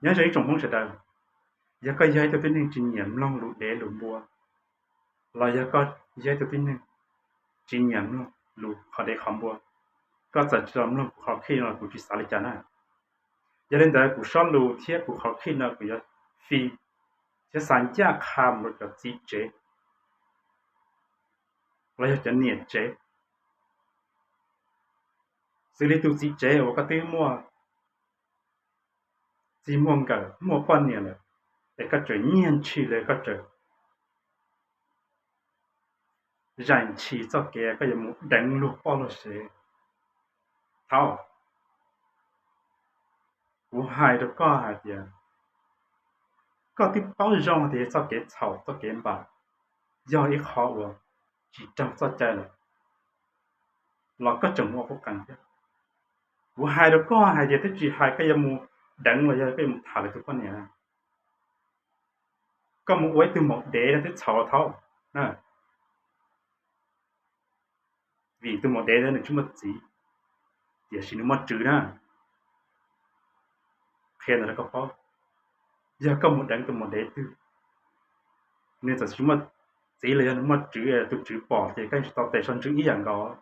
Nyob zoo ib tsoom Hmoob sawv daws, yog koj yog ib tug tib neeg tsis nyiam mloog lus dev lus npua, los yog koj yog ib tug tib neeg tsis nyiam mloog lus qhov dev qhov npua, koj txawm tsis los mloog kuv qhov khij no los kuv tsis xav li cas na. Yog li ntawd kuv sob lus thiab kuv qhov khij no kuv yuav fij thiab xa ncaj qha mus rau cov txiv tsev los yog cov niam tsev. Xws li tus txiv tsev uas koj twb muaj txij muaj nkawm muaj poj niam lawm, es koj tseem nyiag ntshis los koj tseem zais ntshis txoj kev koj yuav mus deev luag poj luag sev. Thaum kuv hais rau koj hais tias koj twb paub zoo tias txoj kev txhaum txoj kev npam yog ib qho uas tsis raug txoj cai lawm, los koj tseem mus ua qub qees thiab. Kuv hais rau koj hais tias twb tsis hais koj yuav mus deev los yog koj yuav mus tham lwm tus poj niam, koj mus ua ib tug maum dev no twb txhaum thaum. Vim tus maum dev ntawd nws tsis muaj txiv, tiam sis nws muaj tswv na. Qhia ntawd rau koj paub, yog koj mus deev tus maum dev twg, nws txawm tsis muaj txiv los yog nws muaj tswv, tus tswv pom ces koj yeej tsis tau tes so ntsws ib yam nkaus.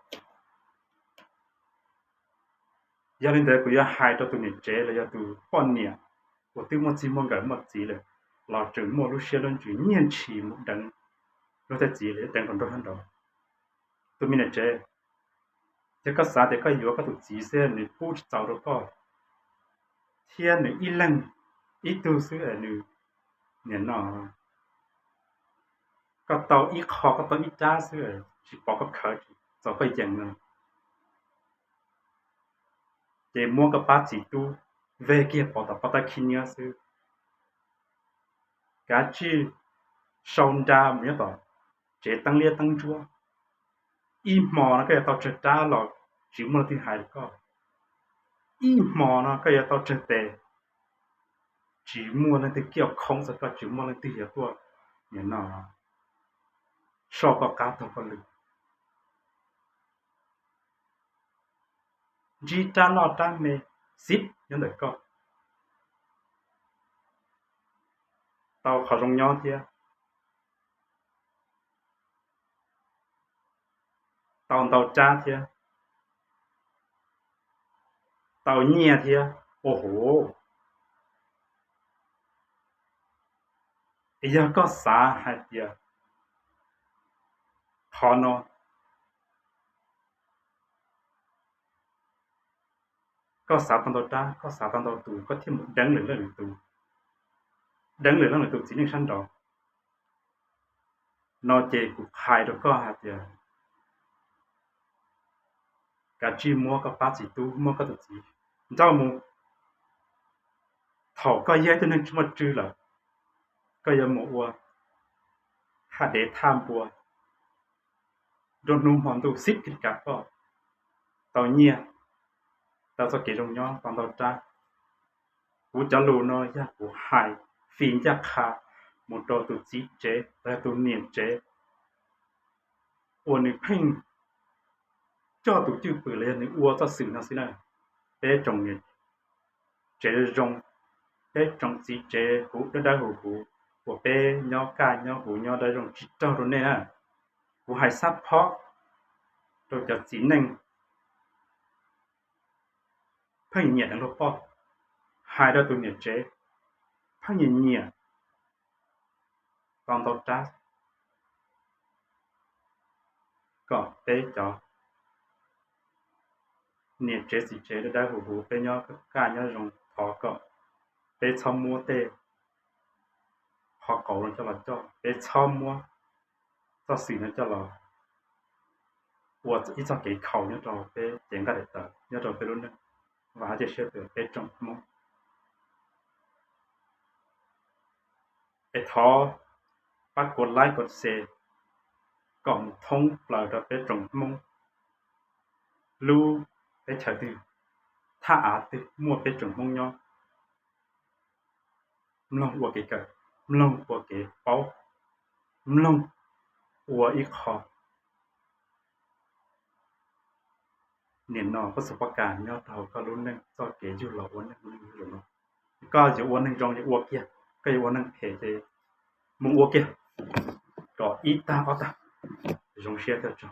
Yog li ntawd kuv yuav hais rau tus niam tsev los yog tus poj niam uas twb muaj txij muaj nkawm muaj txiv lawm, los tseem muaj lub siab lub ntsws nyiag ntshis mus deev luag tej txiv los yog deev rau nraug hab nraud. Tus me niam tsev, yog koj xav tias koj yuav koj tus txiv xwb nws pub tsis txaus rau koj, thiab nws ib leeg ib tug xwb es nws, nim no koj tau ib qho koj tau ib rab xwb, tsis pom koj khawv tsis txaus koj yees no, ces muab koj pab txiv tub veg kiag pov tom pov tab khib nyiab xwb. Kav tsij sau nra mus nyob tom tsev teeb liab teeb ntsuab. Ib hmo no koj yuav tau tsawg rab los tsis muaj leej twg hais rau koj. Ib hmo no koj yuav tau tsawg tes, tsis muaj leej twg kiaj khoob txog koj, tsis muaj leej twg yuav tuaj, nim no, soj koj qab taug koj lw. Ntsib rab loj rab me xib nyob ntawm koj, tau qhov zoo nyob thiab, tau ntau rab thiab, tau nyiaj thiab. Au huv, es yog koj xav hais tias qhov no koj xav tau ntau rab, koj xav tau ntau tus, koj thiaj mus deev lwm leej lwm tus, deev lwm leej lwm tus txiv neej sab nraud no ces kuv hais rau koj hais tias kav tsij muab koj pab txiv tub, muab koj tus txiv nrauj mus. Thaum koj yog ib tug neeg tsis muaj tswv lawm, koj yuav mus ua thaj dev thaj npua, nruab hnub hmo ntuj xib kiag li kav koj, tau nyiaj, tau txoj kev zoo nyob, tau ntau rab. Kuv cov lus no yog kuv hais fij ncaj qha mus rau tus txiv tsev los yog tus niam tsev uas nws pheej coj tus cwj pwm los yog nws ua txoj xwm no xwb na. Peb tsoom niam tsev zoo, peb tsoom txiv tsev huv dawb dawb huv huv uas peb nyob kaj nyob huv nyob dawb zoo tsis raug rau nej na. Kuv hais xab phob rau cov txiv neej pheej nyiam deev luag poj, hais rau tus niam tsev pheej nyiam nyiam tau ntau rab, kom peb cov niam tsev txiv tsev dawb dawb huv huv peb nyob kaj nyob zoo thov kom peb txhob muab tej qhov qauv no coj los coj, peb txhob muab txoj xwm no coj los ua ib txoj kev khaus nyob rau peb cev nqaij daim tawv nyob rau peb lub neej. Vam thiab cia siab tias peb tsoom Hmoob es thov pab kuv like kuv share kom mus thoob plaws rau peb tsoom Hmoob lub teb chaws twg, thaj av twg muaj peb tsoom Hmoob nyob, mloog ua kev kawm, mloog ua kev paub, mloog ua ib qho nim no pob txha pob kas nyob rau hauv koj lub neej txoj kev yug los ua neej lub neej lub zos no. Koj yuav ua neeg zoo ces ua kiag, koj yuav ua neeg phem ces mus ua kiag kom ib tag ob tag. Zoo siab thiab tso.